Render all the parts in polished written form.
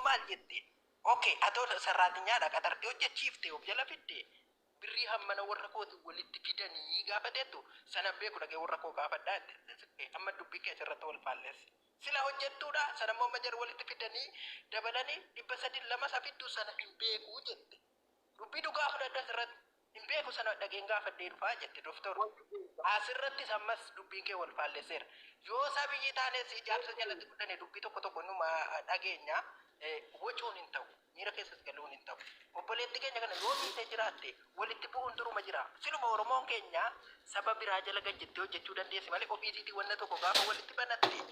Maal jette? Okay, atoo sarraatinyaadha qaxartee hojjechiifte of jala fidde, birrii hammana warra kooti walitti fidanii gaafateettu sana beeku, dhaqee warra koo gaafadhaa jette. Amma dubbii kee asirratti wal faalleesse. Sila hojjettuudha sana immoo amma jara walitti fidanii dabalanii 302 isa fidduu sana hin beekuu jette. Dubbii dhugaa fudhadhu, asirratti hin beeku, sana dhaqeen gaafadhee dhufaa jette, doktor. Asirrattis ammas dubbiin kee wal faalleesseera. Yoo isaa biyyi taanes ijaarsa jalatti guddane, dubbii tokko tokko numa dhageenya, wacuun hin ta'u. Miira keessas galuun hin ta'u. Obboleetti keenya kana yoo miitee jiraatte, walitti bu'uun duruma jira. Siluma Oromoon keenya saba biraa jala gad jettee hojjechuu dandeessi malee, ofiisiitii wanna tokko gaafa walitti banatte,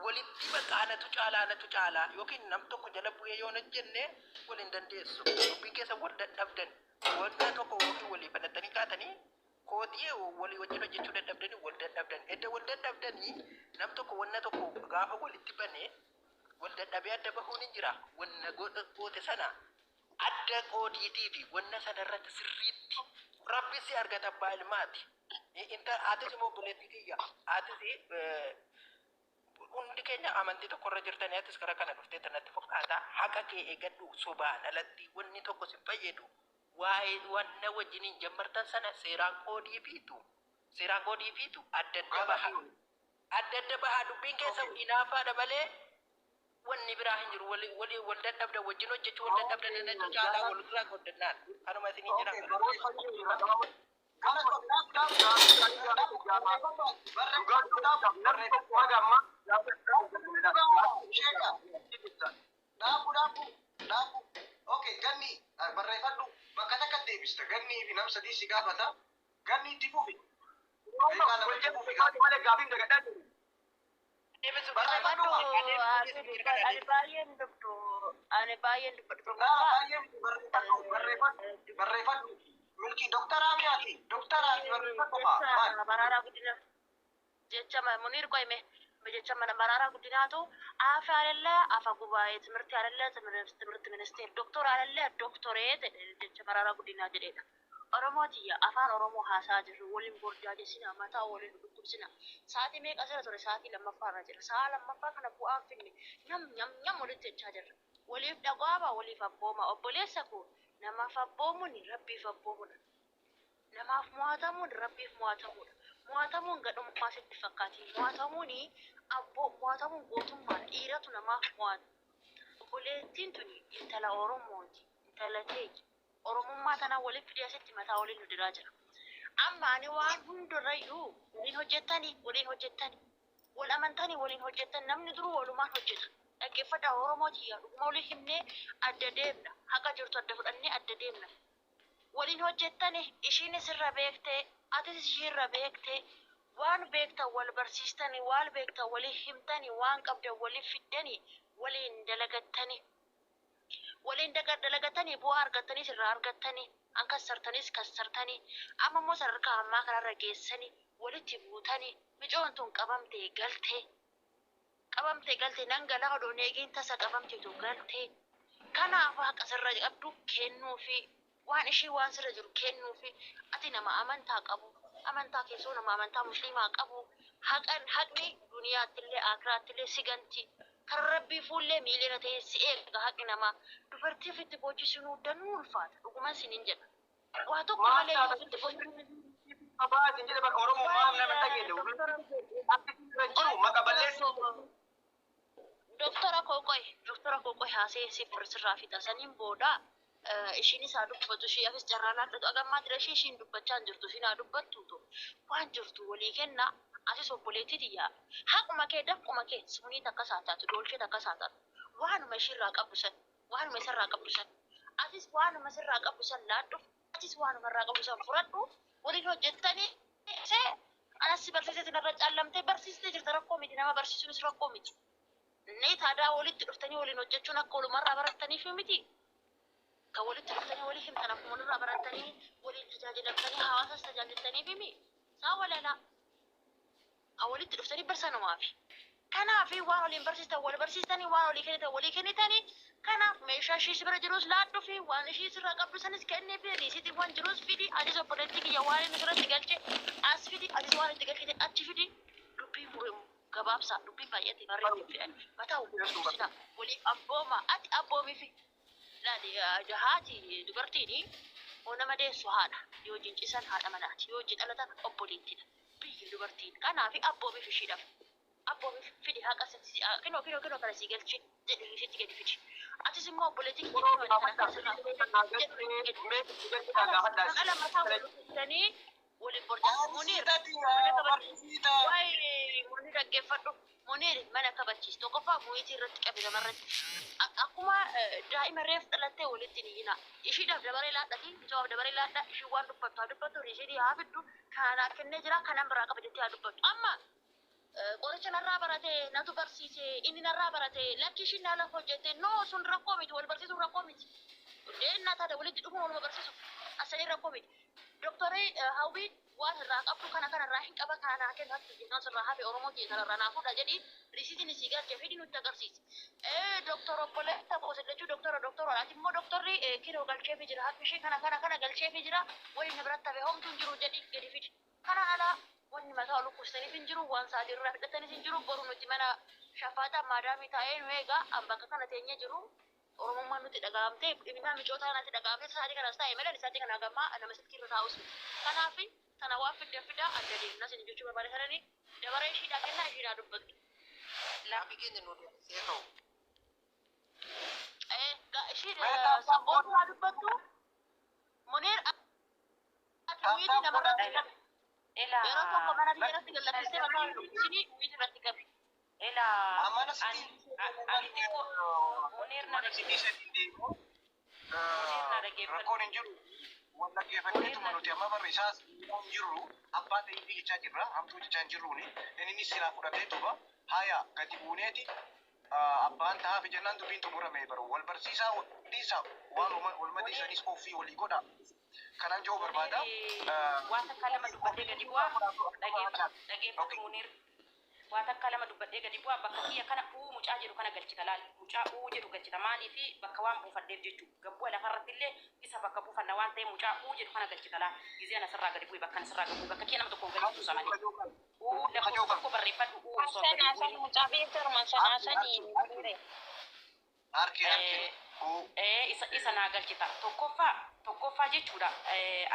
walitti baqa, anatu caalaa, anatu caalaa yookiin nam tokko jala bu'ee yoo hin hojjenne wal hin dandeessu. Dubbiin keessa wal dadhabdan, wanna tokko yookiin walii banattanii kaatanii kootii walii wajjin hojjechuu dadhabdanii wal dadhabdan. Edda wal dadhabdanii, nam tokko wanna tokko gaafa walitti bane wal dadhabee adda bahuun hin jira. Wanna goote sana adda qoodiitii fi wanna sana irratti sirriitti Rabbi si argata, abbaa ilmaati. Inta atis immoo, obboleettii kiyya, atis hundi keenya amantii tokkorra jirtanii, atis karaa kana dhuftee tanatti fakkaata. Haqa kee eegadhu, sobaan alatti wanni tokko si fayyadu. Waa'ee wanna wajjiniin jammartan sana seeraan qoodii fiitu, seeraan qoodii fiitu, adda adda baha, adda adda bahaa. Dubbiin keessa hinaafaadha malee wanni biraa hin jiru. Wali wali wal dadhabda, wajjin hojjechuu wal dadhabda, nanatu caalaa wal irraa qoddannaan kanuma isinii jira. Gara dhaab dhaab, barreeffadhu. Sheeka dhaabu, dhaabu, dhaabu. Okay, ganni barreeffadhu, bakka takka deebista. Gannii fi nam sadii si gaafata. Ganni itti fufi. 2 itti fufi. Malee gaafiin dagadhaa jiru. Barreeffadhu. Ani baay'een dubdu, ani baay'een dubbadhu. Laa, baay'ee miti, barreeffadhu, barreeffadhu, barreeffadhu. Milkii doktaraa mi'aati, doktaraati, barreeffadhu haa maal. Jecha Maraaraa Guddina, jecha Muniir ቆይሜ jecha mana Maraaraa Guddinaatu አፍ አይደለ አፈ ጉባኤ፣ ትምህርት አይደለ ትምህርት ሚኒስቴር፣ ዶክተር አይደለ ዶክተሬት jecha Maraaraa Guddinaa jedhedha. Oromoo tiyya, afaan Oromoo haasaa jirru, waliin borjaajesina, mataa waliin dhukkubsina. Sa'aatii meeqa asirra ture? Sa'aatii lammaffaa irra jira. Sa'a lammaffaa kana bu'aan finne, nyam nyam nyam walitti jechaa jirra. Waliif dhaqaaba, waliif abbooma. Obboleessa koo, namaaf abboomuun Rabbiif abboomuudha. Namaaf mo'atamuun Rabbiif mo'atamuudha. Mo'atamuun gadhummaa sitti fakkaati. Mo'atamuun abboo, mo'atamuun gootummaadha. Dhiiratu namaaf mo'ata. Obboleettiin tuni intala Oromooti. Intala teenya. Oromummaa tanaan walitti fidee asitti mataa waliin nu diraa jira. Amma ani waan hundarrayyuu waliin hojjettanii, waliin hojjettanii, wal amantanii waliin hojjettan, namni duruu walumaan hojjeta. Dhaggeeffadhaa Oromoo tiyya, dhuguma walii himnee adda deemna. Haqa jirtu adda fudhannee adda deemna. Waliin hojjettani, ishiinis irra beektee, atis ishiirra beektee, waan beektan wal barsiistanii, waan beektan walii himtanii, waan qabdan walii fiddanii, waliin dalagattanii. Waliin dalagatanii bu'aa argattanii sirraa argattanii, an kassartanis kassartanii, amma immoo sadarkaa ammaa kanarra geessanii walitti buutanii, micoon tun qabamtee galtee, qabamtee galtee, nan galaa odoon eegiin tasa qabamteetu galtee. Kanaaf haqa sirra qabdu kennuufi, waan ishii waan sirra jiru kennuufi. Ati nama amantaa qabu, amantaa keessoo nama amantaa musliimaa qabu, haqan haqni duniyaattillee akiraattillee si ganti, kan Rabbii fuullee miiliyoona ta'e si eega. Haqni namaa dubartii ofitti boochisuu danuu ulfaata, dhuguman sinin jedha, waa tokko malee yoo ofitti boochisuu. Abaa isin jedhe bar, Oromoo maaf nama dhageenye? Akka irra jiru maqa balleessu. Doktora koo qoy, doktora koo qoy, haasee si sirraa fixa. Saniin booda ishiin isaa dubbatu, ishii afis carraan argatu agammaa jira. Ishii ishiin dubbachaa hin jirtu, ishiin haa dubbattuutu waan jirtu walii kenna. Asis obboleettii tiyyaa, haquma kee, dafquma kee, sunii takka isaa taatu, doolchee takka isaa taatu, waanuma ishiirraa qabdu san, waanuma isarraa qabdu san, atis waanuma sirraa qabdu san laadhuuf, atis waanuma irraa qabdu san fudhadhu. Waliin hojjettanii see anas si barsiisee narra caallamtee barsiistee jirta, rakkoo miti, nama barsiisuunis rakkoo miti. Inni taadaa walitti dhuftanii waliin hojjechuun akka walumarraa barattaniif miti. Kan walitti dhuftanii walii himtan akkuma walirraa barattanii waliin tajaajilamtanii hawaasas tajaajiltaniif miti. Saa walalaa. Kan walitti dhuftanii barsaanumaafi. Kanaaf waan waliin barsiistan wal barsiistanii, waan walii kennitan walii kennitanii, kanaaf meeshaa ishii si bira jirus laadhu fi waan ishii sirraa qabdu sanis kennii fi riisiitiiwwan jirus fidi. Atis obboleettii kiyya, waan inni sirratti galche as fidi, atis waan itti galchite achi fidi, dubbii muree. Gabaabsaa dubbiin baay'ate barreeffii fedhan mataa wal waliif abbooma ati abboomifi laali haati dubartiin hoo nama deessu haadha yoo wajjin ciisan haadha manaati yoo wajjin dhalatan obboleettidha biyya dubartiin kanaaf abboomiif ishiidhaaf abboomiif fidi haqa kinoo kinoo kinoo kana sii galchi jedhi isitti gadi fidi atis immoo obboleettii kiyya kinoo kana kana sirraa maqala mataa wal dhukkubsanii waliin borcaa Muniir mana kabachiis waa'ee Muniir dhaggeeffadhu Muniir mana kabachiis tokkoffaa mu'iitii irratti qabi namarratti akkuma daa'ima reef dhalattee walitti hin iyyina ishiidhaaf dabaree laadhati micawaaf dabaree laadha ishiin waan dubbattu haa dubbattu riisiidii haa fiddu kana naa kennee jira kanan biraa qaba jettee haa dubbattu amma qoricha narraa barate natu barsiise inni narraa barate lakki ishiin naa lafa hojjette no sun rakkoo miti wal barsiisuun rakkoo miti deennaa taate walitti dhufuun waluma barsiisu asanii rakkoo miti doktorii Hawwiin waan irraa qabdu kana kana irraa hin qaba kana naa kennu hatti jennaan sirraa hafe Oromoo kiyya kana irraa naa fudha jedhi risiitiin isii galche fidi nutti agarsiisi. Doktor obboleessa koo sillachuu doktora doktora ati immoo doktorri kinoo galcheefi jira haqqi ishee kana kana kana galcheefi jira waliin na biratti hafe homtuu hin jiru jedhi gadi fidi. Kana alaa wanni mataa ol dhukkubsaniif hin jiru waan sa'aatii irraa fidhatanis hin jiru boru nuti mana shafaataa maadaamii taa'ee nu eegaa an bakka kana teenyee jiru Oromummaan nutti dhaga'amtee dhimma micoota kanatti dhaga'amtee sa'aatii kanas taa'e malee sa'aatii kana gammaa nama silkii irra taa'us miti. Kanaaf tana waan fiddan fidaa adda deemna isin jechuu barbaade sanani dabaree ishiidhaa kennaa ishiidhaa dubbatu. Gaaffii keenya nu deebisee ka'u. Ishii sabboontu haa dubbattu. Muniir ati wiitii namarratti qabi. Yeroo tokko mana biyya irratti gallattistee mataa wal dhukkubsinii wiitii irratti qabi. Amana sitii Muniir na mana sitii sadiin deemu Muniir na dhaggeeffadhu. rakkoon hin jiru. Wal dhaggeeffanneetuma nuti amma barri isaas hin jirru abbaa ta'ee jechaa jirra hamtuu jechaa hin jirruuni inni silaa fudhatee tuba haya gadi buuneeti abbaan ta'aafi jennaan dubbiin xumurame baru wal barsiisaa dhiisa waan walma dhiisanis ofii walii godha kanaan jiru barbaada. Waan takka lama dubbadhee gadi bu'aa dhaggeeffadhu Muniir. Waa takka lama dubbadhee gadi bu'aa bakka kiyya kana uu mucaa jedhu kana galchita laal mucaa uu jedhu galchita maaliifi bakka waan buufadheef jechuu gabbu'a lafarratti illee isa bakka buufanna waan ta'e mucaa uu jedhu kana galchita laal gizee ana sirraa gadi bu'e bakka ana sirraa gadi bu'e bakka kiyya nama tokkoon galchitu isa malee uu lakkoofsa tokko barreeffadhu uu osoo Hasan gadi Hasan bu'in. mucaa beektaruma sana Hasanii ture. Harki harki. Isa isa naa galchita tokkoffaa tokkoffaa jechuudha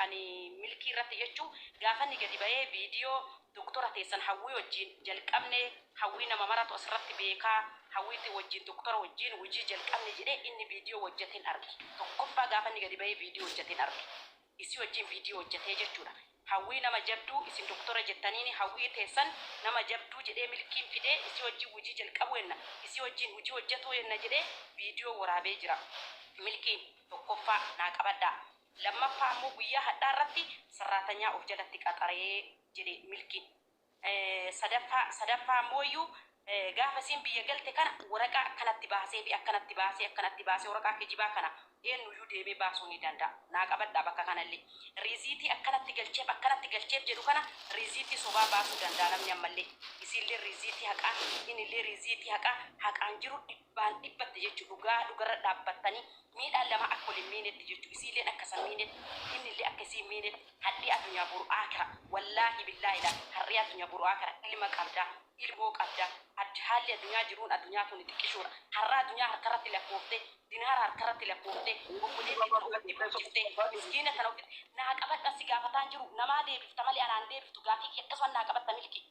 ani milkii irratti jechuu gaafa inni gadi ba'ee viidiyoo doktora teessan Hawwii wajjin jalqabne Hawwii nama maratu asirratti beekaa Hawwiitti wajjin doktora wajjin hojii jalqabne jedhee inni viidiyoo hojjeteen arge tokkoffaa gaafa inni gadi ba'ee viidiyoo hojjeteen arge isii wajjin viidiyoo hojjetee jechuudha. Hawwii nama jabduu isin doktora jettaniini Hawwii teessan nama jabduu jedhee milkiin fidee isii wajjin hojii jalqabu jenna isii wajjin hojii hojjetuu jenna jedhee viidiyoo waraabee jira. Milkiin tokkoffaa naa qabadhaa. Lammaffaa immoo guyyaa hadhaa irratti sarraatanyaa of jalatti qaxaree jedhe milkiin. Sadaffaa sadaffaa immoo iyyuu gaafa isiin biyya galte kana waraqaa akkanatti baasee fi akkanatti baasee akkanatti baasee waraqaa kijibaa kana eenyuyyuu deemee baasuu ni danda'a. Naa qabadhaa bakka kanallee. Riiziitii akkanatti galcheef akkanatti galcheef jedhu kana riiziitii sobaa baasuu danda'a namni ammallee. Isiillee riiziitii haqaa innillee riiziitii haqaa haqaan jiru dhibbaan dhibbatti jechuu dhugaa dhugarra dhaabbattanii miidhaan lama akka waliin miinetti jechuu isiilleen akka san miinetti innillee akka isiin miinetti hadhii addunyaa boru akira wallaahi billaahi laa har'ee addunyaa boru akira ilma qabdaa ilmoo qabdaa haalli addunyaa jiruun addunyaa tuni xiqqishuudha har'a addunyaa harkarratti lakkooftee dinaara harkarratti lakkooftee obboleettii tana ofitti bulchiftee miskiina tana ofitti naa qabadha si gaafataan jiru namaa deebifta malee anaan deebiftu gaafii kee akkasuma naa qabatta milki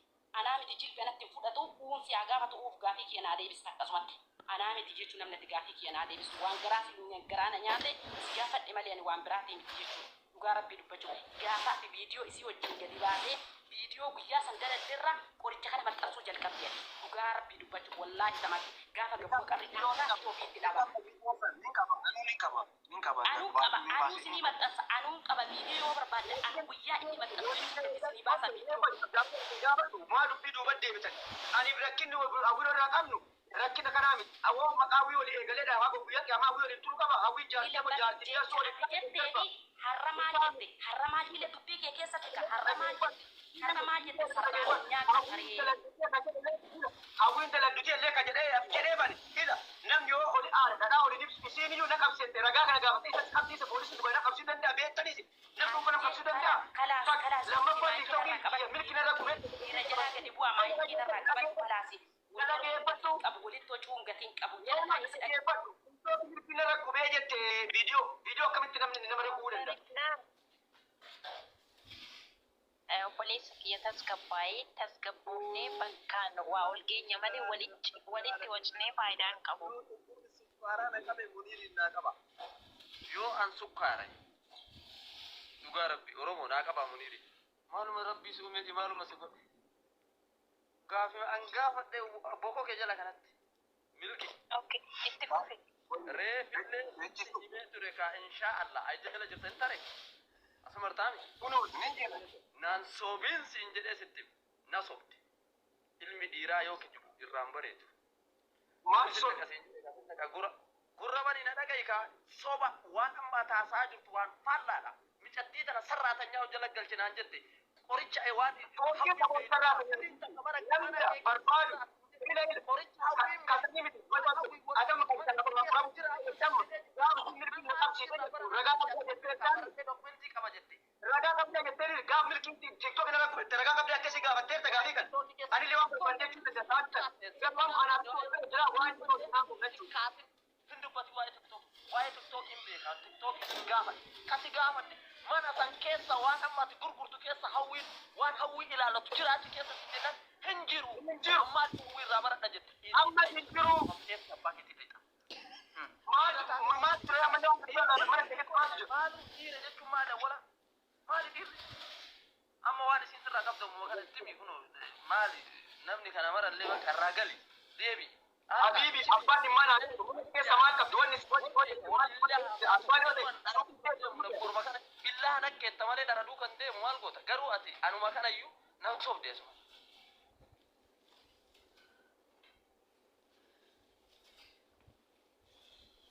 anaa miti jilbi anatti hin fudhatu uun si haa gaafatu uuf gaafii kee naa deebista akkasumatti anaa miti jechuu namni ati gaafii kee naa deebistu waan garaa si garaa na nyaate si gaafadhe malee ani waan biraatii miti jechuudha dhugaa rabbii dubbachuu gaafaa fi viidiyoo isii wajjin gadi baasee viidiyoo guyyaa san daladdeerra qoricha kana maxxansuu jalqabde dhugaa rabbii dubbachuu wallaahi tamatti gaafa gabboo qabri dhaagaa fi ofiitti dhaba. Nin qaba anuu nin qaba nin qaba. Anuu qaba anuu sinii maxxansa anuu qaba viidiyoo yoo barbaadde anuu guyyaa inni maxxansu isinii baasa viidiyoo. Maa dubbii duuba deebitan. Ani rakkinni hawwii irraa qabnu rakkina kanaa miti. Awwoo maqaa hawwii olii eegalee dha. Guyyaa qiyaamaa hawwii olii turu qaba. Hawwii jaartii amma jaartii jaarsoo olii jetteefi har'a maal jette har'a maal jette dubbii kee keessatti ka har'a maal jette har'a maal jette sarara nyaata saree. Hawwiin dalagdutee illee ka jedhee jedhee bani. Ila namni yoo oli aare dhadhaa oli dibsu isiin iyyuu na qabsiiste ragaa kana gaafatee isas qabsiise poolisiin duba na qabsiisuu danda'a beektaniis namni dhuunfa na qabsiisuu danda'a. Kalaas kalaas Lammaffaa tiktookiin milki narra gubee. Dhiira jalaa gadi bu'aa maayikii narraa qabadhu kalaas. Kiyya tasgabbaa'ee tasgabboofnee bakkaan waa ol geenya malee walitti wacnee faayidaa hin qabu. Sukkaaraa na qabe, Muniiriin naa qaba. Yoo an sukkaara, dhugaa Rabbi, Oromoo naa qaba Muniiri. Maaluma Rabbii si uumeeti, maaluma si godhe? Gaafi an gaafadhe bokoo kee jala kanatti. Milki. Okay, itti fufi. Reefillee himee ture kaa, inshaa Allah. Ay, jala jirta hin tare. Asuma artaami. Kunoo nin jedha. Naan sobiin siin jedhee sitti hime. Na sobde. Ilmi dhiiraa yoo kijibu irraan bareedu. Maal sobde? Gurra gurra bani na dhagayi kaa, soba waan amma taasaa jirtu waan faallaadha. Micattii tana sarraatanyaa hojjala galchinaan jette. Qoricha waan Hojii qabu sarraatanyaa. Namni barbaadu. Qoricha hawwiin Kasanii miti. Adama kan kana gaafa milkii na qabsiisee jettu ragaa qabdee jettee taani. Dokumentii qaba jette. Ragaa qabdee jettee gaaf milkii TikTok irra gurgurte ragaa qabdee akkasii gaafatteerta gaafii kan. Ani illee waan barbaadde jechuudha danda'a. Garuu anaaf jira waan jiru isaan kun jechuudha. Hin dubbatu waa'ee TikTok. Waa'ee TikTok hin beekaa. TikTok hin gaafadhe. Kasi gaafadhe. Mana san keessa waan amma ati gurgurtu keessa hawwiin waan hawwii ilaallatu jiraachi keessa si jedhan hin jiru. Hin jiru. Ammaa hawwii irraa baradha jette. Amma hin jiru. Keessa abbaa keetii fixa. Maal maal ture amma nama mana keessatti maal jiru? Maali dhiira jechuun maali awwala? Maali dhiirri? Amma waan isin sirraa qabdu amma kana itti himi kunoo, maali namni kana marallee bakka irraa gali deebi. Habiibi, abbaan dhimmaa naa jedhu keessa maal qabdu wanni wanni abbaan yoo ta'e Korma kana billaa nakkeetta malee dara duukan deemu maal goota? Garuu ati anuma kanayyuu na sobde asuma.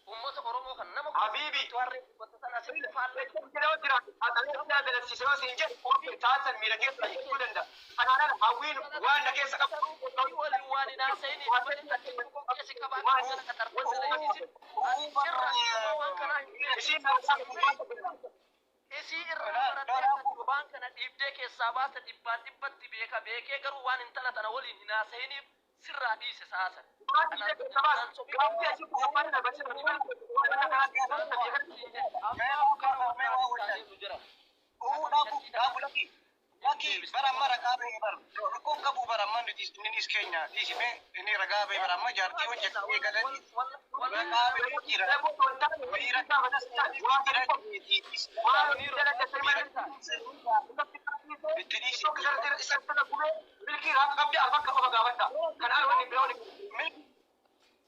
Uummata Oromoo kan nama Habiibi. Warreen dubbata sana asitti faallaa Jedhoo jira. Haxalee dalasiisee yoo siin jedhu ofi taasisan miira keessa jechuu danda'a. Kanaan ala hawwiin waan na keessa qabu. Waliin waan hin haasa'iniif malee keessi qabaatu sana qaxartee sana isiisin sirra waan kanaa hin Isiin isii irraa barattee akka waan kana dhiibdee keessaa baasta dhibbaan dhibbatti beeka beekee, garuu waan intala tana waliin hin haasa'iniif sirraa dhiise sa'aasan. Waan biyya keessa baasu. Gaafii asitti afaan na barsiisa. Dhaabu, lakki. Lakki, bara amma ragaa ba'ee bara. Rakkoon qabu bara amma nuti innis keenya dhiisime inni ragaa ba'ee bara amma jaartii hojjetee galanii ragaa ba'ee jira. Miira itti dhiisi.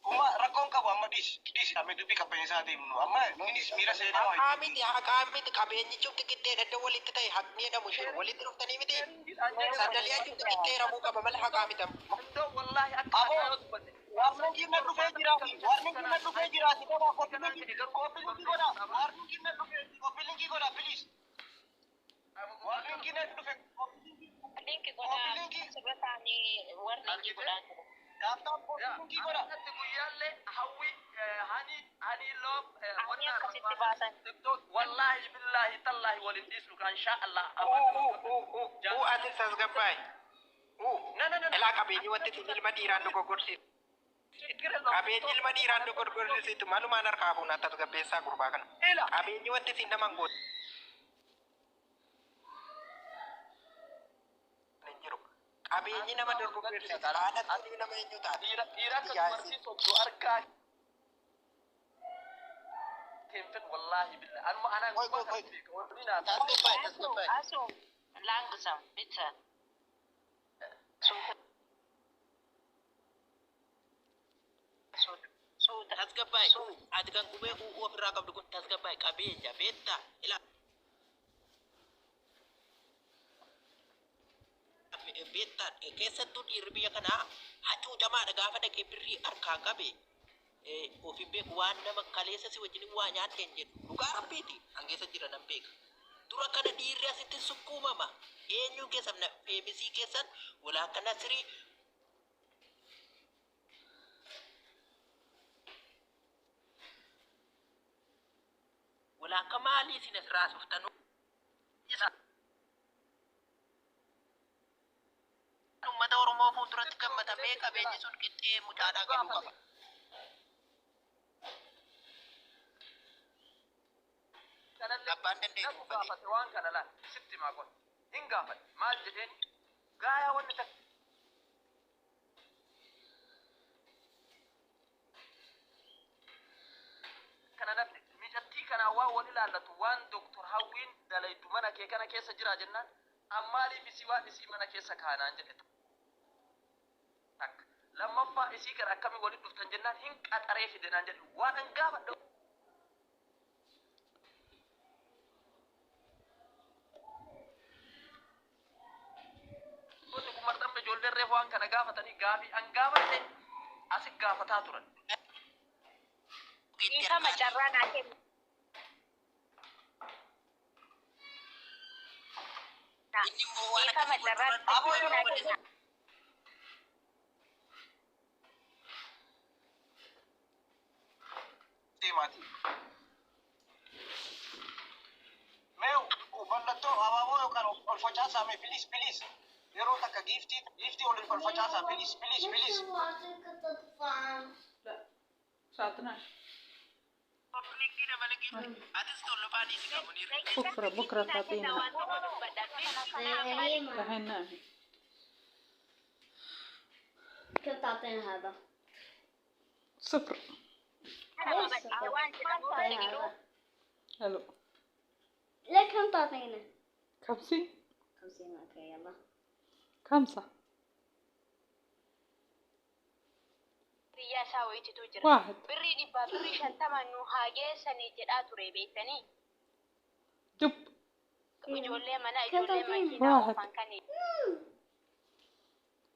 Kuma rakkoon qabu amma dhiisi dhiisi, amma dubbii qabeenyaa deemnu amma innis miira seenaa Haqaa miti, haqaa miti, qabeenyi cufti qixxee dadda walitti ta'e haqni jedhamu jiru walitti dhuftanii miti. Sandaliyaa cufti qixxee ramuu qaba malee haqaa miti. Iddoo wallaahi akka Aboo. haqaa yoo dubbatte. Warningi na dhufee jiraati. Warningi na dhufee jiraati. Godha copy link godha. Warningi na dhufee copy link godha, please. Warningi na dhufe. Link godhaa, sirra isaanii warri godhaa jiru. Daaftaan copy link godha. Akkatti guyyaallee hawwi hani hani loof Ani akkasitti baasan. Wallaahi billaahi tallaahi waliin dhiisnu kan shaa Allah. Uu, ati tasgabbaa'e. Uu, Na na na. Ilaa, qabeenyi wanti isin ilma dhiiraan dogoggorsiisu. Qabeenyi ilma dhiiraan dogoggorsiisu malumaan harkaa fuunaa tasgabbeessaa gurbaa kana. Ila. Qabeenyi wanti isin nama hin goone hin jiru. Qabeenyi nama dogoggorsiisu haadha ta'uu nama eenyu taate. Dhiira dhiira akka dubartii sobdu argaa keenfin wallaahi billahi anuma anaan Koi, koi, koi. Tasgabbaa'e, tasgabbaa'e. Asu langsam bitte. Suuta. Suuta. Suuta. Tasgabbaa'e. Ati kan qubee uu ofirraa qabdu kun tasgabbaa'e, qabeenya beektaa ilaa. Beektaa, keessattuu dhiirri biyya kanaa hacuucamaadha. Gaafa dhaqee birrii harkaa qabe ofin beeku, waan nama kaleessa si wajjin waa nyaatte hin jedhu. Dhugaa rabbiiti an keessa jira nan beeka. Dura kana dhiirri asitti sukkuumama eenyuun keessan feemisii keessan walaa akka nasirii walaa akka maalii isin as raasoftanuu. Uummata Oromoo fuulduratti gammatamee qabeenyi sun qixxee mucaadhaa galuu qaba. Kanallee Abbaan danda'e natu uffate. gaafate waan kana laal sitti maa godhe hin gaafate maal jedheen Gaayaa wanni takka kana nafne micattii kanaa waan wal ilaallatu waan Doktor Hawwiin dalaydu mana kee kana keessa jira jennaan ammaaliif isii waan isii mana keessa kaanaan jedhe takka lammaffaa isii kana akkamii walitti dhuftan jennaan hin qaxaree fide naan jedhe waan an gaafadhe. Wanni kun marxamma ijoolleen reefu waan kana gaafatanii gaafii an gaafadhe asi gaafataa turan. Dhiifama carraa naa kenna. Inni immoo waan Dhiifama akkasii carraa wal naa kenna. Deemaati. Mee mallattoo abaaboo yookaan ol facaasaa mee please, please, yeroo takka giiftii giiftii ol ol facaasaa, please, please, please. لا، الساعة 12. Atis tollofaa dhiisi qabu. بكرة بكرة تعطينا. الحين نامي. كم تعطينا هذا؟ 0. ليش 0؟ هذا حلو. لا، كم تعطينا؟ 50. 50، okay، يلا. 5. Biyya isaa wayititu jira. 1. Birrii 100 birrii 50 nu haa geessanii jedhaa ture beektanii. دب. Ijoollee mana كم ijoollee تعطينا؟ makiinaa 1. oofan kan.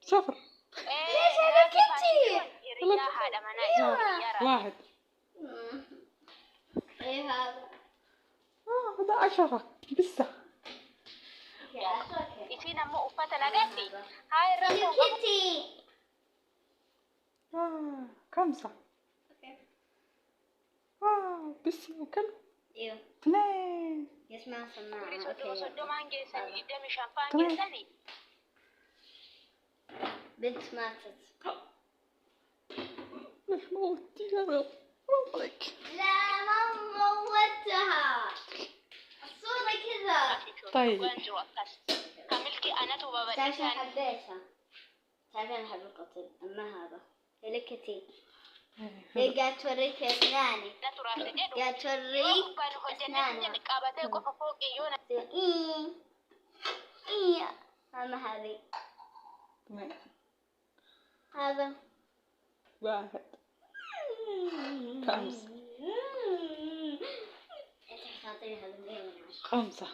0. ليش هذا كتير؟ Hiriyaa haadha manaa isaa hiriyaa raadiyoo. 1. ايه هذا؟ هذا 10 بسه. okay. Isiin ammoo uffata nagatti haa irra Hello Kitty. 5. okay. بس كم؟ ايوه. 2. يسمع سماعة. Birrii okay. 30 30n geessanii 25 faan تمام. geessanii. بنت ماتت. ليش موتي يا رب؟ حرام عليك. لا، ما موتها، الصورة كذا. طيب. Dhugaan jiru akkas. Ka milki anatu تعرفين babal'isaan. حبيتها، تعرفين أحب القتل. أما هذا Hello Kitty، هي قاعد توريك أسناني. Natu raafte jedhu. قاعد Yoo توريك gubbaan hojjannee أسنانها. jedhe qabatee qofa fooqii yoo na إيه إيه، أما هذه. 2. هذا. 1، 5. أنت حتعطيني هذا 1 من 10. 5.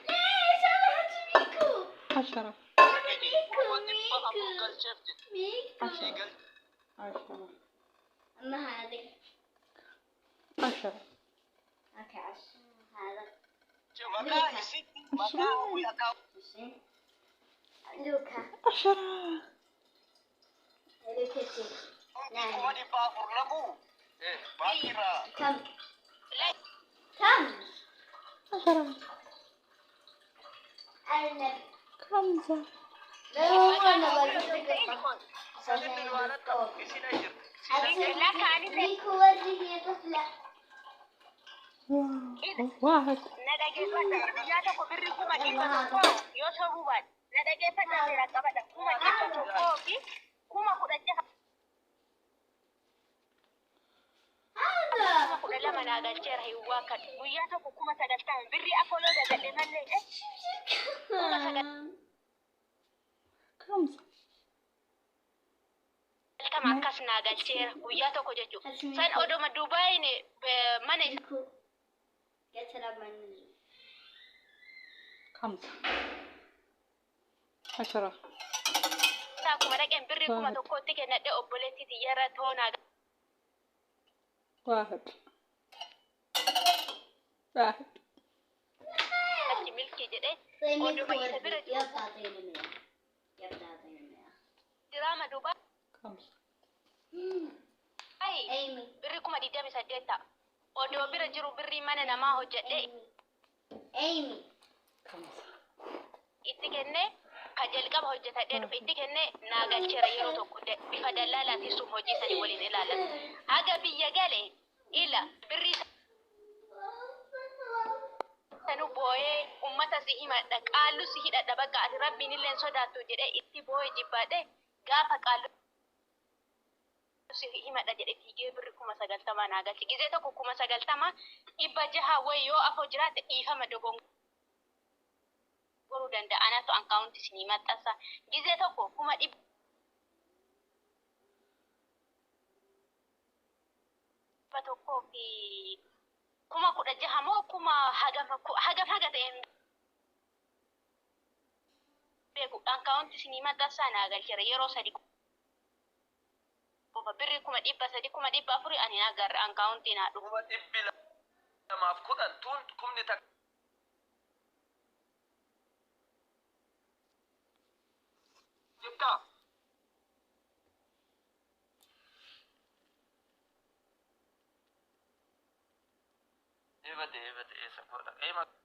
ليش أنا أحط ميكو؟ 10. ميكو. 4 ميكو. galcheef jedhe. ميكو. Ishii galche. 10. أما هذه. 10. okay، 10 هذا. Maqaa isitti maqaa hawwii akka 20 لوكا. 10. Hello Kitty. hundi 400,000 naqu baankiirraa. كم؟ كم؟ 10. أرنب. 5. لا، أنا بقول Saninni nu alatti isin as jirti. ميكو وجهي طفلة. 1. Na dhageeffadha, guyyaa tokko birrii 100,000 yoo sobuu baadhe na dhageeffadha, seera qabadha, 100,000 fi 16,000 هذا 12,000 naa galcheera hin waakkadhu guyyaa tokko 90,000 birrii afoo yoo dagadhe malee 5. 90 akkas naa galcheera guyyaa tokko jechuudha. San odoma Dubaayin mana isaa ميكو قاعد تلعب مع النجم. 5، 10. Akkuma dhaqeen birrii 1000tti kennadhe obboleettii tiyyarra toonaa. 1، 1. Achi milkii jedhee طيب ميكو oduma isa bira وردي. يلا تعطيني 100، يلا تعطيني 100. diraama Dubaay 5. ايمي. Birrii 28,000 ta'a. Odoo bira jiru birrii mana namaa hojjedhee ايمي ايمي. 5. Itti kennee ka jalqaba hojjetadhee dhufe itti kennee naa galcheera yeroo tokko bifa dallaalaatiin sun hojii sanii waliin ilaallatu. Haga biyya gale ila birrii sanuu boo'ee uummanni Ummata si himadha qaallu si hidhadha bakka ati rabbiin illee hin sodaattu jedhee itti boo'e jibbaadhe gaafa qaallu si himadha jedhe fiigee birri 90,000 naa galche. Gizee tokko 90,600 wayi yoo afoo jiraate dhiifama dogongoruu danda'a. Anatu ankaawunti isinii maxxansa. Gizee tokko 100,000 fi 16,000 moo kuma hagam hagam haga ta'e hin beeku. Ankaawunti isinii maxxansaa naa galcheera yeroo sadi qofa birri 300,000 400,000 ani hin agarre ankaawuntii naa dhufu. 210,000 tun kumni takka. Jetta. Eebate eebate eessa godha. Ee maqaan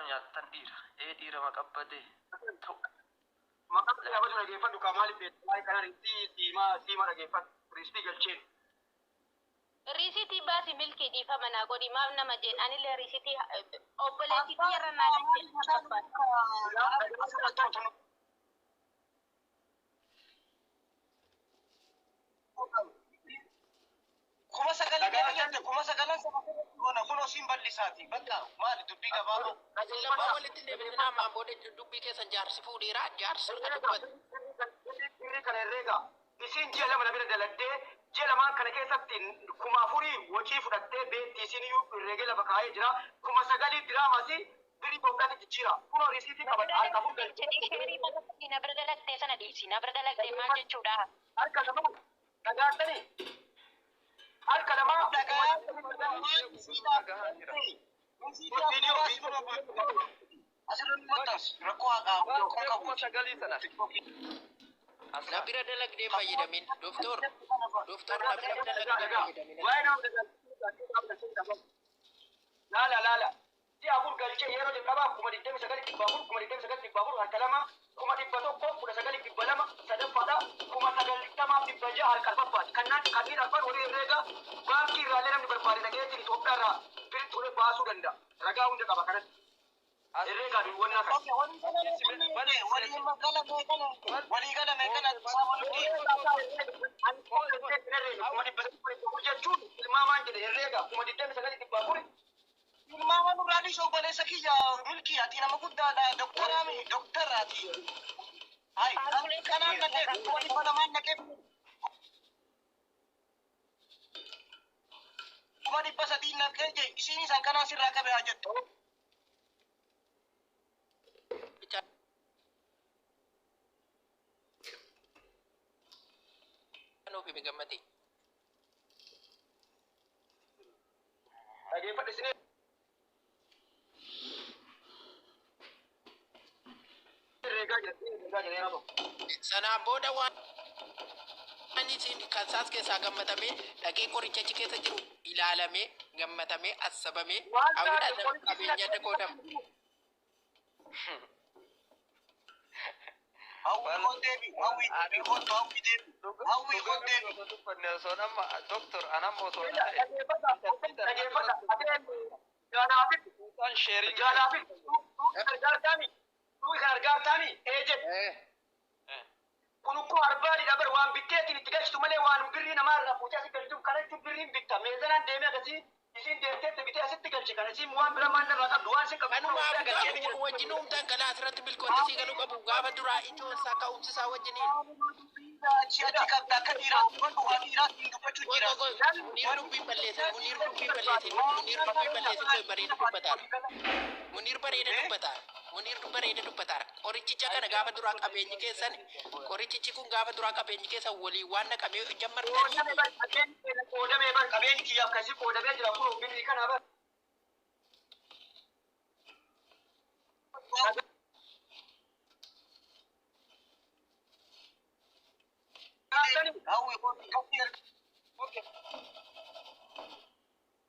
nyaattan dhiira. Ee dhiira maqabbadee. Ta'u. Maqaan dhaabatu dhageeffadhu kaa maaliif beektu? Waa'ee kanaan itti siimaa siimaa dhageeffadhu. Riistii galcheen. Riisitii baasi milkii dhiifama naa godhi maaf nama jeen anillee riisitii obboleettii kiyyarra naa galche. 9,000 meeqa jette 9,000 sana goona kunoo siin bal'isaati bakka maali dubbii gabaabaa. Lammaa walitti hin deebisinaa ammaan booda dubbii keessan jaarsi fuudheera jaarsi harka dubbata. Birrii kana herreega. Isiin ji'a lama na bira daladdee ji'a lamaan kana keessatti 4,000 wacii fudhattee beekti isiin iyyuu herreegee lafa kaa'ee jira. 9,000 diraamaasi birrii Itoophiyaatti jijjiira. Kunoo risiitii qabadha harka afur galchee. Na bira dalagdee sana dhiisi. Na bira dalagdee maal jechuudha? Harka lama dhagaattanii. Harka lama Dhagaa asirra nu maxxansi rakkoo haqaa rakkoo qabu. 9,000 sana. Na bira dalagdee fayyadamin doktor doktor na bira dalagdee fayyadamin. Waa'ee nama laala laala. Ji'a afur galchee yeroo jalqabaa 29,400 29,400 harka lama 119,200 sadaffaadha 90,600 harka arfaffaati. Kannaan kanneen arfan walii herreega baankii irraallee namni barbaade dhageetiin Itoophiyaa irraa birrii ture baasuu danda'a. Ragaa hunda qaba kanatti. Herreegaa fi wannaa kana. Walii gala meeqana isaa walitti. Jechuun ilmaamaan jedhe herreega 29,400. Ilmaama nurraa dhiisoo obboleessa kiyya milkii ati nama guddaadha doktoraami doktaraati. Hai kanaan naqee 200,000 naqee 300,000 naqee je isiin isaan kanaan sirraa qabe haa jettu. Nuuf himi gammate. Dhageeffadhe isinii herreegaa jira herreegaa jira yeroo tokko. Sanaan booda waan isin kan saas keessaa gammatamee dhaqee qoricha achi keessa jiru ilaalamee gammatamee assabamee Waan hawwiidhaan taate nama qabeenya adda qoodama. Hawwi koo deebi hawwi deebi kottu hawwi deebi hawwi koo deebi. Dubbanne osoo nama doktor anamma osoo na ta'e. Dhageeffadha. Atee jaalaafit Isaan sheerii. jaalaafit gargaartaami tuu kan gargaartaami ee jedhe. Kun ukkoo arbaadhi bar waan bitteetiin itti galchitu malee waan birrii namaa irraa fuutee asitti galchitu kana jechuun birriin bitta meezanaan deemee akkasii isiin deemteetti bitee asitti galche kana isiin waan bira maan irraa qabdu waan isin qabdu kun Kanumaaf bitee galchee jira. wajjin uumtaan galaa asirratti bilkoonni sii galuu qabu gaafa duraa ijoon isaa ka'umsi isaa wajjiniin. Achi achi qabda akka dhiiraatti godhu waan dhiiraatti dubbachuu Qoy jira. qoy qoy Muniir dubbii balleessin Muniir dubbii balleessin Muniir dubbii balleessin qoy bareeda dubbataara. Muniir bareeda dubbataara. Muniir bareeda dubbataara. Qorichicha kana gaafa duraa qabeenyi keessan qorichichi kun gaafa duraa qabeenyi keessan waliin waan naqamee jammartanii Qoodamee bar qabeenyi kiyyaaf kasii qoodamee jira kun birrii kana bar. Hawwi koo qabdi erga.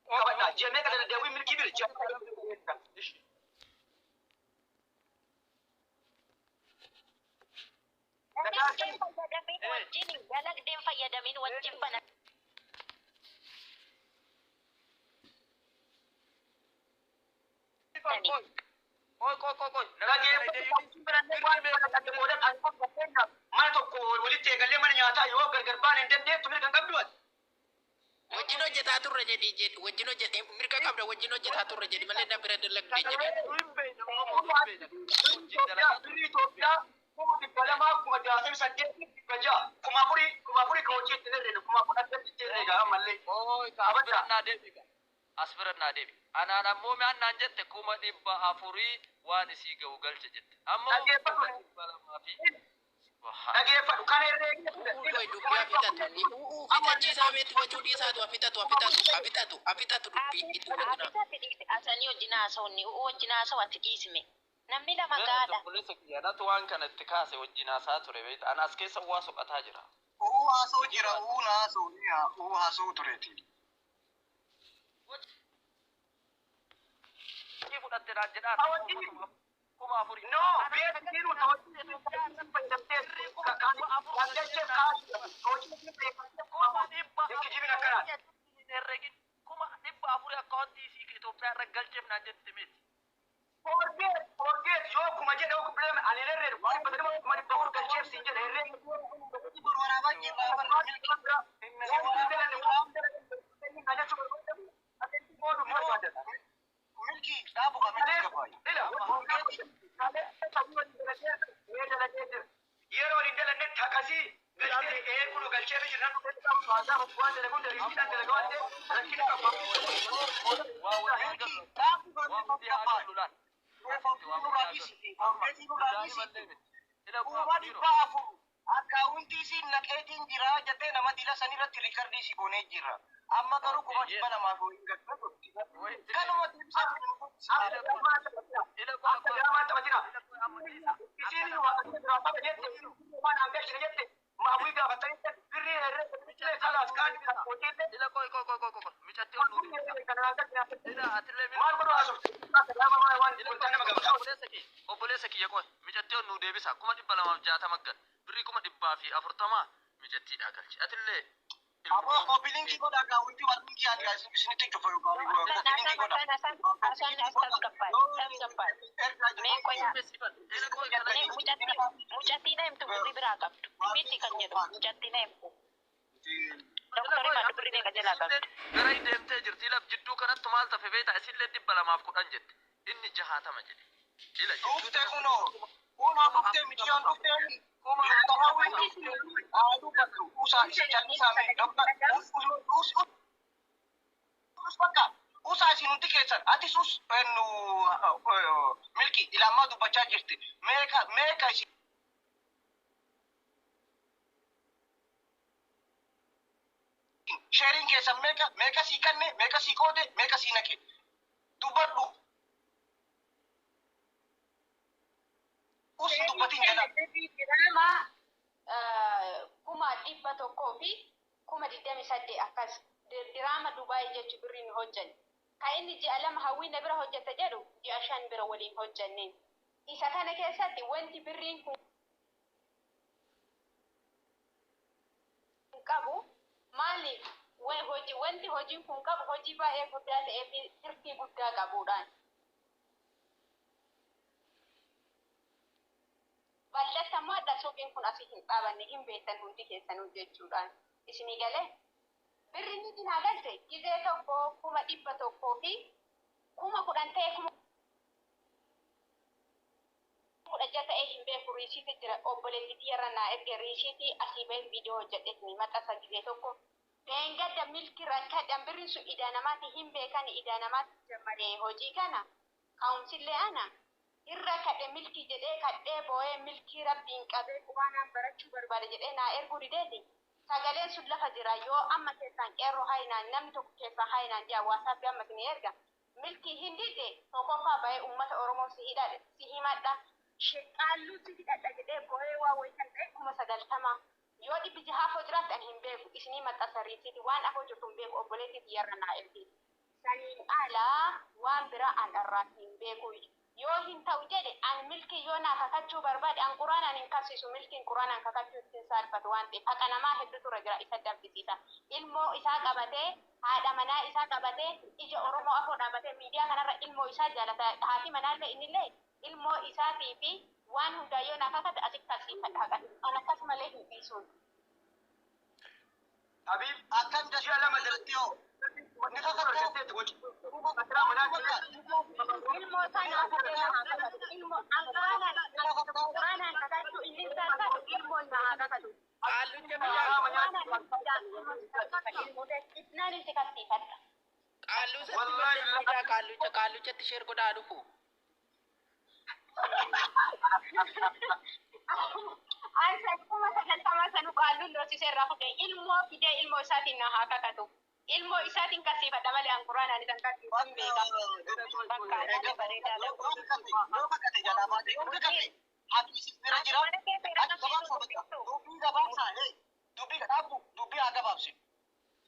Qabadha ji'a meeqa daddaawwii milkii bira ji'a meeqa. Dalagdeen fayyadamin wajjin dalagdeen fayyadamin wajjin bana. sani. Qoy qoy qoy qoy. Nama Dhageeffatu mana tokko walitti eegallee mana nyaataa yoo gargar baane hin dandeettu mirga hin qabdu ati. Wajjin hojjetaa turre jedhi jedhi wajjin hojjete mirga qabda wajjin hojjetaa turre jedhi malee na bira dalagde jedhi. Hin beekna Oromoo hin beekna. Wajjin dalagaa Birrii Itoophiyaa 200,686,600 4,000 4,000 ka hojii ittiin herreenu 4,000 addatti ittiin herreega ammallee. Oi, as bira naa deebi. As bira naa deebi. Anaan ammoo mi'aan naan jette 400,000 waan isii ga'u galche jette. Ammoo 200,000 fi Dhageeffadhu kana herreegee Qoy dubbii afitatu ni uu fitachiisaa beetti wachuu dhiisaatu afitatu afitatu afitatu afitatu dubbii itti wajjina. Afitatti dhiisi asanii wajjin haasa'uun wajjin haasa'u ati dhiisime. Namni lama gaadha. Obboleessa kiyya natu waan kana itti kaase wajjin haasaa ture beekta. Ana as keessa waa soqataa jira. Uu haasoo jira, uu naasoo, uu haasoo tureeti. Hojii fudhatte naan jedhaa. 4,000. No, beeksiinu hojii fayyadamtee kan galcheef kaasudha. Hojii fayyadamtee 400,000 akkanaa. Herregin 400,000 akkaawwantii isii Itoophiyaa irra galcheef naan jette miti. Forget, forget, yoo kuma jedhe yoo kuma ani herreedu 400,000 galcheef siin jedhe herreedu. Milki dhaabu qabee gabaay. Yeroo hin dalanne takasii galchee eeguu galchee fi jirran waan dalaguun dalaguun dalagaa waan ta'eef rakkina qaba. Waa walii Milki galu. dhaabu Waa qabee walii haa gabaay. galu laal. 400,000 akkaawuntii isiin naqeetiin jira jettee nama dila san irratti riikardii si goonee jira. Amma garuu 200,000 ho'iin galtee jirti. Kanuma Akka diraamaan taphatina. Isiin waa qaba jette waan hangashine jette maawwii gaafatanii birrii herree kalaas kaan hojiilee Ila qoy qoy qoy qoy qoy micatti ol nuti. Ila atillee maal godhu haasofte akka diraamaa waan wantaa nama gaafata. Obboleessa kiyya qoy micatti ol nu deebisa 260,000 gal birrii 440,000 micattiidhaa galchi atillee. Aboo koppilinkii godha akkaawuntii waan hundi ani isinitti cufa koppilinkii godha. Mucattii na himtu birrii biraa qabdu. Miti kan jedhu mucattii na himtu. Doktori maddu birrii meeqa jalaa qabdu. Gara deemtee jirti ila jidduu kanatti maal tafe beektaa isillee 210 jette inni 60 jedhe. Ila Dhufte kunoo kunoo dhufte mijiyoon dhufte haaduu bakka usaa isa callisaa mee doktar us us us bakka usaa isin hundi keessan atis us nu milki ilaamaa dubbachaa jirti meeqa meeqa isin sheeriin keessan meeqa meeqa sii kanne meeqa sii qoode meeqa sii naqe dubbadhu us dubbatiin jala. Diraamaa 128,000 akkas diraama Dubaay jechu birriin hojjanne. Kan inni ji'a 2 hawwiin bira hojjeta jedhu ji'a 5 bira waliin hojjanneen. Isa kana keessatti wanti birriin kun qabu maaliif wanti hojiin kun qabu hojii baay'ee guddaa ta'ee fi tirfii guddaa qabuudhaan. Bal'atamaadha suuqiin kun asii hin dhaabanne hin beektan hundi keessanuu jechuudhaan. Isinii galee birri ni naa galte gizee tokko 110,010 ta'e 16,000 ta'e hin beeku riisiitii jira obboleettii xiyyaarra naa erge riisiitii asii bahee viidiyoo hojjedheetini maxxansa gizee tokko. Deengadda milki rakkadhaan birriin sun idaa namaatti hin beekan idaa namaatti jammaree hojii kana ka'umsillee ana. Irra kadhe milki jedhee kadhee boo'ee milkii rabbiin qabee qubaanaan barachuu barbaade jedhee naa erguu dideeti. Sagaleen sun lafa jira yoo amma keessaan qeerroo haayinaan namni tokko keessaa haayinaan jaa waasaappi amma isin erga. Milkii hin dide tokkoffaa bahee uummata Oromoo si hidhadha si himadha. Sheqqaalluu si hidhadha jedhee boo'ee waa wayii kan ta'e 90,000. Yoo 600 afoo jiraatti ani hin beeku isinii maxxansa riisiiti waan afoo jirtu hin beeku obboleettii xiyyaarra naa ergi. Saniin alaa waan biraa an irraa hin beeku. Yoo hin ta'u jedhe an Milkii yoo naa kakachuu barbaade an quraanaan hin kabsiisu. Milkiin quraanaan kakachuu ittiin saalfatu waan ta'eef haqa namaa hedduutu irra jira isa danfisiisa. Ilmoo isaa qabatee, haadha manaa isaa qabatee, ija Oromoo afoo dhaabatee miidiyaa kanarra ilmoo isaa jaalata. Haati manaallee innillee ilmoo isaatii fi waan hundaa yoo naa kakate asitti kabsiifadha haqa. An akkasumallee hin dhiisuun. Habiib Akkam ji'a 2 jalatti yoo ni kakattu. Ilmoo isaa naa fudhee naa haa kakatu. Ilmoo an quraanaan kakachuu inni hin saalfatu ilmoon naa haa kakatu. Qaallucha biyyaa Naan itti kabsiifadha. Qaalluu satti maxxansiisaa, qaallucha qaalluchatti share godhaa dhufu. An 90,000 sanu qaalluun doorsisee irraa fudhe ilmoo fidee ilmoo isaatiin na haa kakatu. Ilmoo isaatiin kabsiifadha malee an quraanaan isan kabsiisu hin beeka. Bakka nama bareedaadha. Yoo kakate jalaa baate, yoo kakate haqni si bira Ati jira. mana kee seera Ati qabsiisuu gabaabsa bakka dubbiftu. dubbii gabaabsaa, dubbii dhaabbu, dubbii haa gabaabsinu.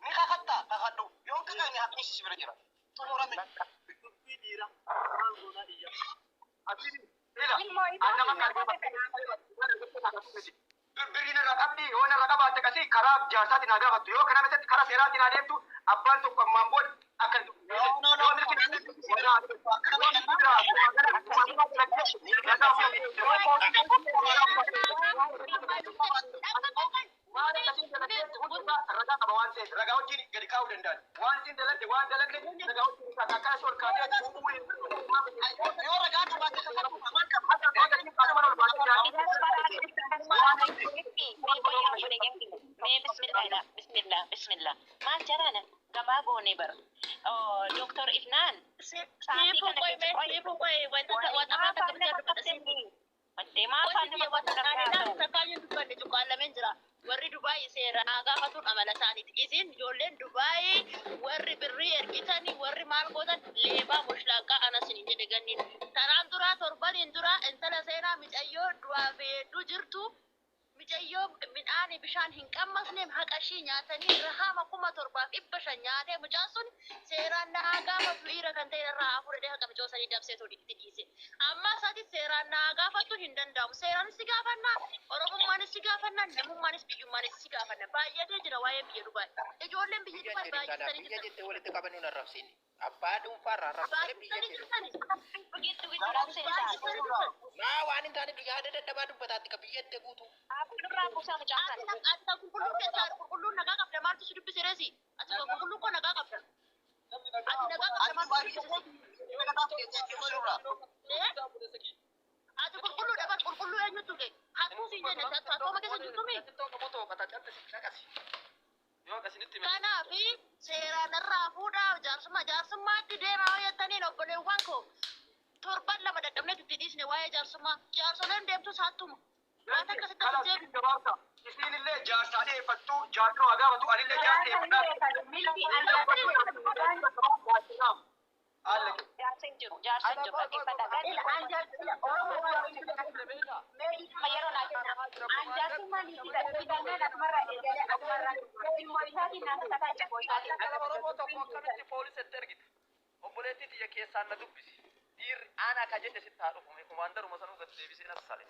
Ni kakatta, kakadhu. Yoo kakanne haqni si bira jira. Xumurame. Dubbii dhiira maal goonaa iyya. Habiib ila Ilmoo an nama isaatiin na kakate. Birrii narraa qabdi, yoo narraa qabaatte qasii karaa jaarsaatiin haa gaafattu, yoo kana miti karaa seeraatiin haa deemtu. Abbaan tokko ammaan booda akka No, no, no. yoo milki yoo milki biraa waan akkasiin dalagdeetti hundumaa ragaa qaba waan ta'eef ragaa wajjin gadi kaa'uu danda'an. Waan siin dalagde, waan dalagde ragaa wajjin isaa akkana ol kaatee Yoo ragaa qabaatte kakadhu. Mee bismillah, bismillah, bismillah. Maal jarana gabaa goone bar. Doktor Ifnaan sa'aatii Siifuu kana qoy keessa mee qoy. siifuu qoy wanta wanta Maa afaan afaan takka nama dubbadha siifuu. qabdee? Wantee maa afaan nama qabdu namni haasa'u? Takkaayyuu dubbanne cuqqaallameen jira. Warri Dubaay seera naa gaafatuun amala isaaniiti. Isin ijoolleen Dubaay warri birrii ergitanii warri maal gootan leebaa mushlaaqaa anas hin jedhe ganniin. Taraan duraa torbaniin duraa intala seenaa micayyoo du'aa fi hedduu jirtu micayyoo midhaan bishaan hin qammasne haqa ishii nyaatanii rahaama 7,500 nyaatee mucaan sun seeraan naa gaafatu dhiira kan ta'e irraa haa fudhadhee haqa micoo sanii dabsee toli itti dhiise. Amma isaati seeraan naa gaafatu hin danda'amu. Seeraanis si gaafannaa, Oromummaanis si gaafannaa, namummaanis biyyummaanis si gaafanna. Baay'atee jira waa'ee biyya Dubaay. Ijoolleen biyya Biyya Dubaay jedhu kana baay'isanii biyya jirtan. jettee walitti qabanii nu arrabsiin. Abbaa dhuunfaarraa arrabsu malee biyya Baay'isanii jedhu. jirtani. Giddu giddu dhabsee isaa. Maa waan hin taane yaada dadhabaa dubbataatti ka biyya itti guutu. Nurraa buusaa mucaa Ati kana. ati kan qulqulluu keessaa qulqulluun nagaa qabda maaltu si dubbise reesi? Ati kan qulqulluu koo nagaa qabda. Namni Ati nagaa nagaa qabda Ati maaltu si baay'ee dubbise reesi? Eh? Ati qulqulluu dhaban qulqulluu eenyutu ga'e? Hattuu siin jenne hattooma keessa jirtumi? Yoo akkasinitti hime. Kanaafi seeraan irraa fuudhaa jaarsummaa jaarsummaatti deemaa jettaniin obboleewwan koo torban 2 dadhabneet itti dhiisne waa'ee jaarsummaa jaarsoleen deemtus hattuma waan akkasitti Kalaas as isin gabaabsa. Isin illee jaarsaa dhiyeeffattu, jaarsi waa gaafatu, anillee jaarsa dhiyeeffadhaa. Milki an jaarsa Haala kee. Jaarsa hin jiru, jaarsa hin jiru. Dhaggeeffadha. Ganni ila an jaarsa ila Oromoo mee yeroo naa kenna. An jaarsummaa ni fidannaan asumarraa eegalee asumarraa ilmoo isaatiin naa kakataa ilmoo isaatiin Intala Oromoo tokko akkamitti poolisitti ergita? Obboleettii tiyya keessaan na dubbisi. Dhiirri aanaa ka jedhe sitti haa dhufu. Kumaandaruma sanuu gad deebisee nas sale.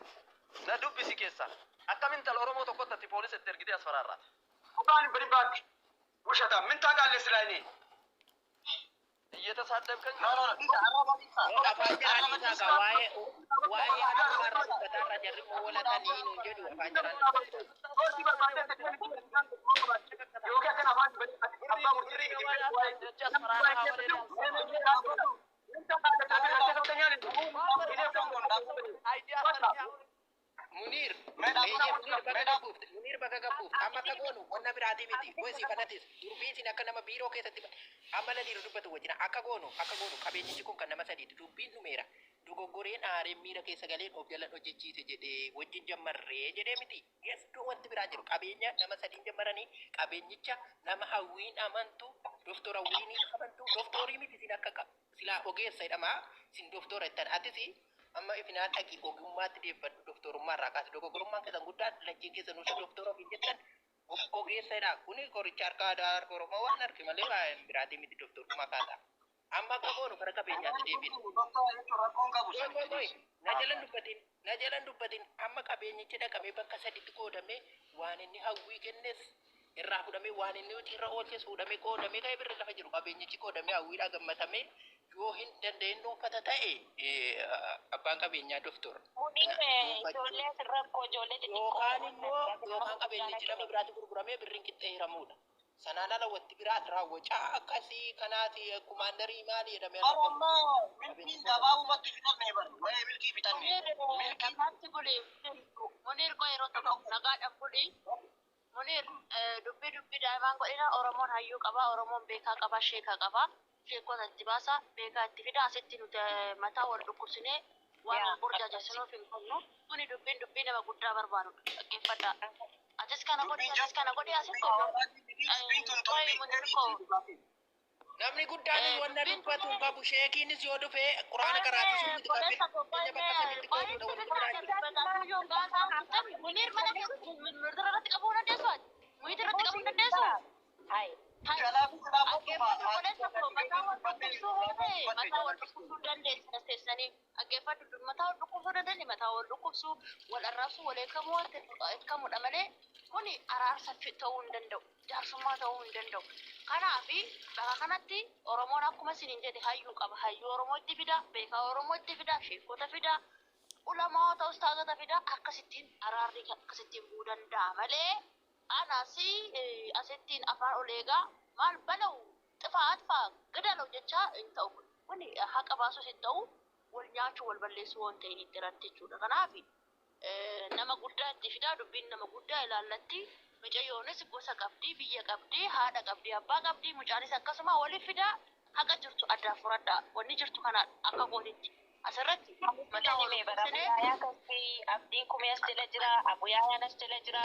Na dubbisi keessaan. Akkam intala Oromoo tokkotti ati poolisitti ergitee as faraarraata? Dhugaan bari baak ውሸታም ምን ታውቃለህ ስለ እኔ? እየተሳደብከኝ No, no, no. Afaan jaraan isaa gaa waa'ee haadha dubbataarra jarri oolatanii nuun jedhu afaan jaraan dubbatu. Gosti barbaadde yookiin akkana afaan abbaa murtii Muniir, eeyyee Muniir bakka gabbuufte, Muniir bakka gabbuufte. Amma akka goonu wanna biraatii miti. Gosi kanatis durbiin isin akka nama biiroo keessatti amma laliiru dubbatu wajjin akka goonu qabeenyichi kun kan nama sadiiti. Dubbiin dhumeera. Dogoggoreen aareen miira keessa galeen of jala hojjechiise jedhee wajjin jammarree jedhee miti. Yeddoo wanti biraa jiru qabeenya nama sadiin jammaranii qabeenyicha nama Hawwiin amantu, doktora Hawwiin amantu, doktoorii miti isin akka silaa ogeessa jedhamaa isin doktora jettan atis amma ifinaan dhaqi ogummaatti deeffadhu doktorummaa irraa kaase dogoggorummaan keessan guddaan lacheen keessan nuti doktora ofiin jettan ogeessa jedha. Kuni qoricha harka aadaa harka Oromoo waan arge malee waan biraatii miti doktorummaa kaasa. Amma akka goonu kara qabeenyaatti deebina. Rakkoon qabu Qoy qoy qoy na jalan dubbatin, na jalan dubbatin. Amma qabeenyichi dhaqamee bakka saditti qoodamee, waan inni Hawwii kennes irraa fudhamee, waan inni hojii irra oolches fuudhamee, qoodamee ka'ee, birri lafa jiru qabeenyichi qoodamee, Hawwiidhaa gammatamee, yoo hin danda'in dhuunfata ta'e, abbaan qabeenyaa doktor Muniir, ijoollee asirra rakkoo ijoollee xixiqqoo. Yookaan immoo yookaan qabeenyichi nama biraatti gurguramee birriin qixxee hiramuudha. Sanaan ala wanti biraat raawwachaa akkasii kanaati kumaandarii maali jedhamee Bara ammaa milkiin gabaabumatti fixanne bar waa'ee milkii fixanne. Muniir, nagaatti buli. Muniir, qoy, yeroo tokko nagaadhaan buli. Muniir, dubbii dubbii daa'imaan godhina. Oromoon hayyuu qaba, Oromoon beekaa qaba, sheeka qaba. Sheekota itti baasa, beekaa itti fida. Asitti nuti mataa wal dhukkubsinee waan wal burjaajessinuuf hin qabnu. Kuni dubbiin dubbii nama guddaa barbaadudha. Dhaggeeffadhaa. Atis kana godhi, atis kana godhi, asitti. Dubbiin tun Qoy, dubbii Muniir koo. Namni guddaan wanna Dubbiin dubbatu hin qabu. Sheekiinis yoo dhufe quraana qaraasisuu miti, qabeenya bakka saditti qooduudha, wanti biraa hin jiru. Muniir, mana irratti qabuu dandeessu ati? Muyit irratti qabuu dandeessu? Hai. Jalaa Dhaggeeffadhu obboleessa koo, mataa wal dhukkubsuu hoo ta'e, mataa wal dhukkubsuu dandeessa teessanii. Dhaggeeffadhu, mataa wal dhukkubsuu dandeenye, mataa wal dhukkubsuu, wal arraabsuu, wal eekamuu, wal eekamuudha malee kuni araarsa ta'uu hin danda'u, jaarsummaa ta'uu hin danda'u. Kanaafi bakka kanatti Oromoon akkuma isiniin jedhe hayyuu qaba. Hayyuu Oromoo itti fida, beekaa Oromoo itti fida, sheekota fida, ulamaota, ustaazota fida. Akkasittiin araarri akkasittiin bu'uu danda'a malee anasi asittiin afaan ol eegaa maal balau xifaat faa gadalau jechaa hin ta'u. Kun haqa baasus hin ta'u, wal nyaachuu, wal balleessuu waan ta'in itti irratti jechuudha. Kanaaf nama guddaa itti fidaa, dubbiin nama guddaa ilaallatti. Mucayyoonis gosa qabdi, biyya qabdi, haadha qabdi, abbaa qabdi, mucaanis akkasuma waliif fidaa, haqa jirtu addaan furadhaa. Wanni jirtu kana akka gootitti asirratti mataa wal dhukkubsinee. Abuyaayaa kasii abdiin kumee as jala jira, abuyaayaan as jala jira.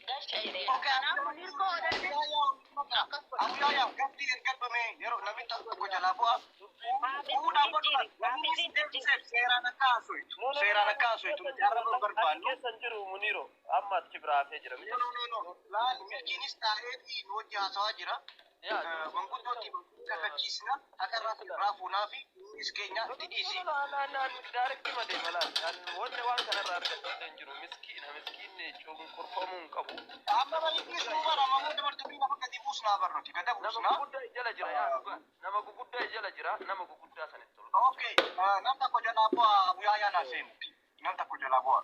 Gasha jedhee. Kanaaf Muniir koo akkas godha. Abuyaayaa gabdii ergadhame yeroo namni tokko jalaa bu'a. Seeraan akka haasoftu. Seeraan akka haasoftu. Jaarraa barbaannu. Keessan jiru Muniiro amma achi biraa hafee jira. No, no, no, no. Laal, milkiinis taa'ee fi nu wajji haasawaa jira. Manguddootti kakachiisna haqa irraa fuunaa fi innis keenya itti dhiisi. Direct madeema laal. Wanni waan kanarraa argadhu hin jiru. Miskiina, miskiinni cunqurfamuu hin qabu. Amma bariitis nu bara mamoo dabartuu lafa gadi buusnaa barnuti gada Nama buusnaa. guguddaa jala jira, yaa dhugaa. Nama guguddaa jala jira. Nama guguddaa sanitti ol. Okay, nam tokko jalaa bu'a, Abuyaayaa naa seenu. Nam tokko jalaa bu'a.